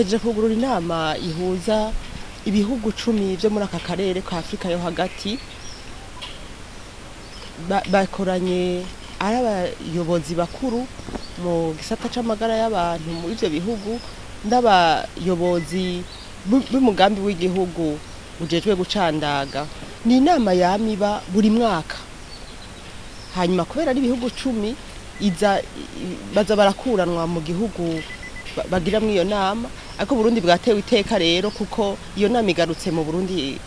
Duhejeje kugurura inama ihuza ibihugu 10 vyo muri aka karere ka Afrika yo hagati. Bakoranye ari abayobozi bakuru mu gisata c'amagara y'abantu muri ivyo bihugu n'abayobozi b'umugambi w'igihugu ujejwe gucandaga. Ni inama yama iba buri mwaka, hanyuma kubera ari ibihugu 10 iza baza barakuranwa mu gihugu bagiramwo iyo nama. Ariko Burundi bwatewe iteka rero, kuko iyo nama igarutse mu Burundi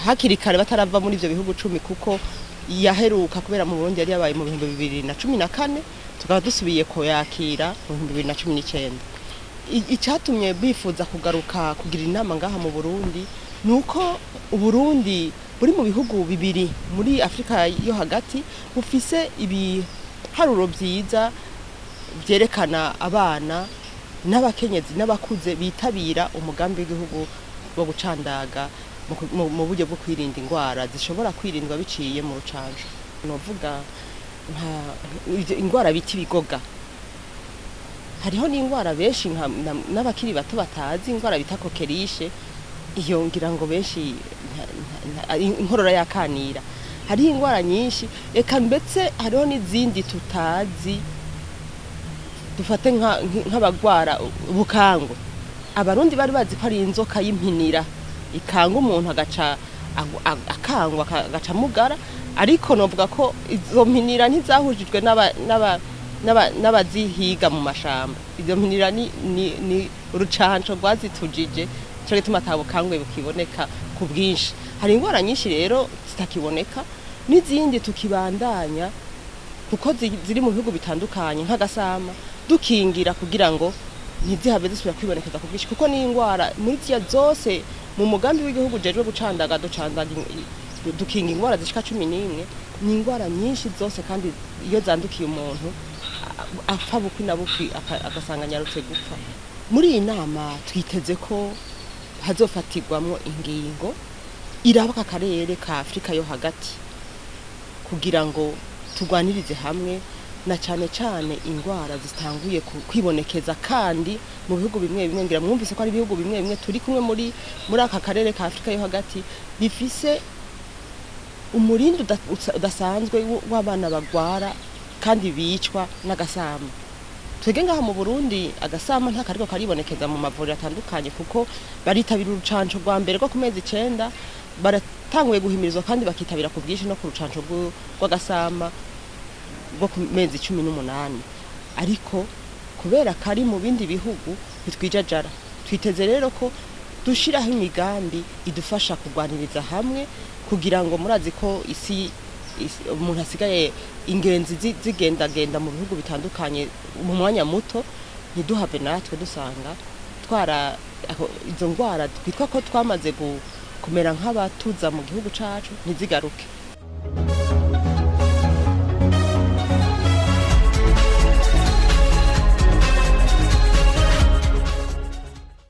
hakiri kare batarava muri ivyo bihugu 10, kuko yaheruka kubera mu Burundi yari yabaye mu 2014, tukaba dusubiye kuyakira mu 2019. Icatumye bifuza kugaruka kugira inama ngaha mu Burundi nuko Uburundi buri mu bihugu bibiri muri Afrika yo hagati bufise ibiharuro vyiza vyerekana abana n'abakenyezi n'abakuze bitabira umugambi w'igihugu wo gucandaga mu buryo bwo kwirinda ingwara zishobora kwirindwa biciye mu rucanco. Novuga nka ingwara bita ibigoga, hariho n'ingwara benshi n'abakiri bato batazi, ingwara bita coqueluche, iyo ngira ngo benshi inkorora yakanira. Hariho ingwara nyinshi, eka ndetse hariho n'izindi tutazi. Dufate nk'abagwara ubukangwe, Abarundi bari bazi ko ari inzoka y'impinira ikanga umuntu agaca akangwa agaca mugara, ariko novuga ko izo mpinira ntizahujijwe n'abazihiga mu mashamba. Izo mpinira ni urucanco rwazitujije, nico gituma ata bukangwe bukiboneka ku bwinshi. Hari ingwara nyinshi rero zitakiboneka n'izindi tukibandanya kuko ziri mu bihugu bitandukanye, nk'agasama dukingira kugira ngo ntizihabe zisubira kwibonekeza ku bwinshi, kuko ni ingwara muri ziriya zose mu mugambi w'igihugu ujejwe gucandaga, ducandaga dukinga ingwara zishika 11. Ni ingwara nyinshi zose, kandi iyo zandukiye umuntu apfa bukwi na bukwi, agasanga anyarutse gupfa. Muri iyi nama twiteze ko hazofatirwamwo ingingo iraba aka karere ka Afrika yo hagati kugira ngo turwanirize hamwe, na cane cane ingwara zitanguye kwibonekeza kandi mu bihugu bimwe bimwe. Ngira mwumvise ko ari ibihugu bimwe bimwe turi kumwe muri aka karere ka Afrika yo hagati bifise umurindi udasanzwe w'abana bagwara kandi bicwa n'agasama. Twebwe ngaha mu Burundi agasama nta kariko karibonekeza mu mavuriro atandukanye, kuko baritabira urucanco rwa mbere rwo ku mezi 9, baratanguye guhimirizwa kandi bakitabira ku bwinshi no ku rucanco rw'agasama rwo ku mezi 18. Ariko kubera kari mu bindi bihugu ntitwijajara, twiteze rero ko dushiraho imigambi idufasha kurwaniriza hamwe, kugira ngo murazi ko isi umuntu asigaye ingenzi zigendagenda mu bihugu bitandukanye mu mwanya muto, ntiduhave natwe dusanga twara aho, izo ngwara twitwa ko twamaze kumera nk'abatuza mu gihugu cacu ntizigaruke.